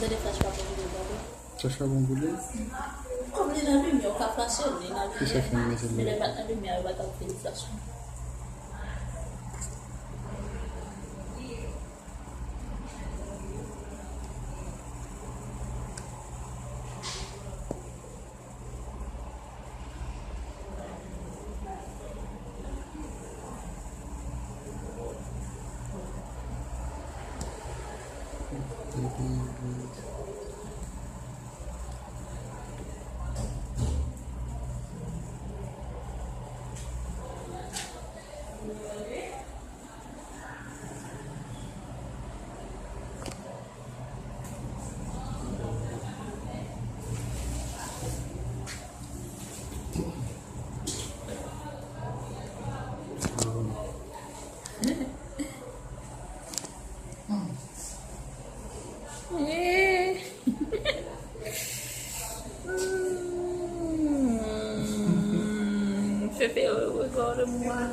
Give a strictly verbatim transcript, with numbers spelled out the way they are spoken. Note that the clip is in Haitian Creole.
Tande flach pa pou vide, tande. Flach pa pou vide? Kòm li nan limyè, ou ka flache l, li nan limyè. Kisa fè m mete l? Men lè l pa t nan limyè, yo pa t ap vide flach la. Hmm, Fefe, regarde-moi.